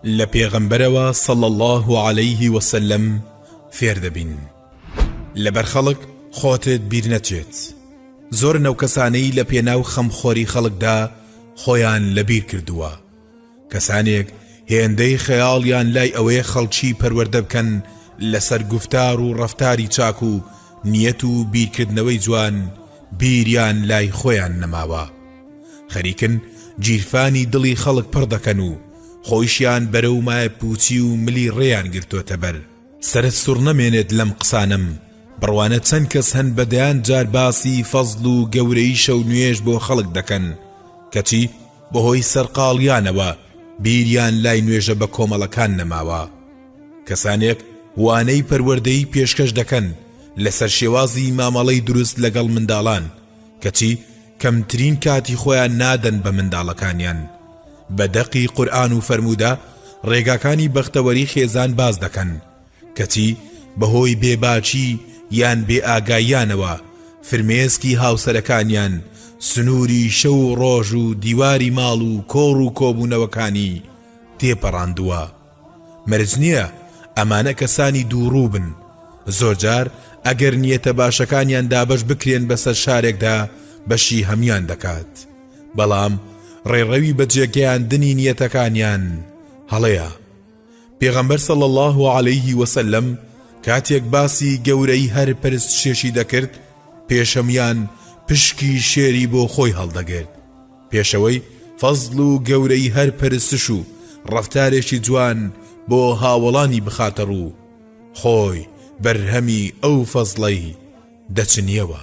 لە پێغەمبەرەوە صلی اللە علیه وسلم فێر دەبین. لەبەر خەڵک خۆتت بیر نەچێت. زۆرن ئەو کەسانەی لە پێناو خەمخۆری خەڵکدا خۆیان لە بیر کردووە. کەسانێک هێندەی خەیاڵیان لای ئەوەیە خەڵکی پەروەردە بکەن لەسەر گوفتار و ڕەفتاری چاک و نیەت و بیرکردنەوەی جوان بیریان لای خۆیان نەماوە. خەریکن گیرفانی دڵی خەڵک پڕ دەکەن و خۆیشیان بەرەو مایەپووچی و ملی ڕێیان گرتۆتە بەر. سەرت سوڕنەمێنێت لەم قسانەم، بڕوانە چەند کەس هەن بە دەیان جار باسی فەزڵ و گەورەیی شەو نوێژ بۆ خەڵک دەکەن، کەچی بەهۆی سەرقاڵیانەوە بیریان لای نوێژە بەکۆمەڵەکان نەماوە. کەسانێک وانەی پەروەردەیی پێشکەش دەکەن لەسەر شێوازی مامەڵەی دروست لەگەڵ منداڵان، کەچی کەمترین کاتی خۆیان نادەن بە منداڵەکانیان. بە دەقی قورئان و فەرموودە ڕێگاکانی بەختەوەری خێزان باس دەکەن، کەچی بەهۆی بێباکی یان بێئاگاییانەوە فرمێسکی هاوسەرەکانیان سنووری شەو و ڕۆژ و دیواری ماڵ و کۆڕ و کۆبوونەوەکانی تێپەڕاندووە. مەرج نییە ئەمانە کەسانی دووڕوو بن، زۆرجار ئەگەر نیەتە باشەکانیان دابەش بکرێن بەسەر شارێکدا بەشی هەموان دەکات، بەڵام ڕێڕەوی بەجێگەیاندنی نیەتەکانیان هەڵەیە. پێغەمبەر صلی اللە علیه وسلم کاتێک باسی گەورەی هەر پەرستشێکی دەکرد پێش هەموان پشکی شێری بۆ خۆی هەڵدەگرت، پێشەوەی فەزڵ و گەورەی هەر پەرستش و ڕەفتارێکی جوان بۆ هاوەڵانی بخاتە ڕوو، خۆی بەرهەمی ئەو فەزڵەی دەچنیەوە.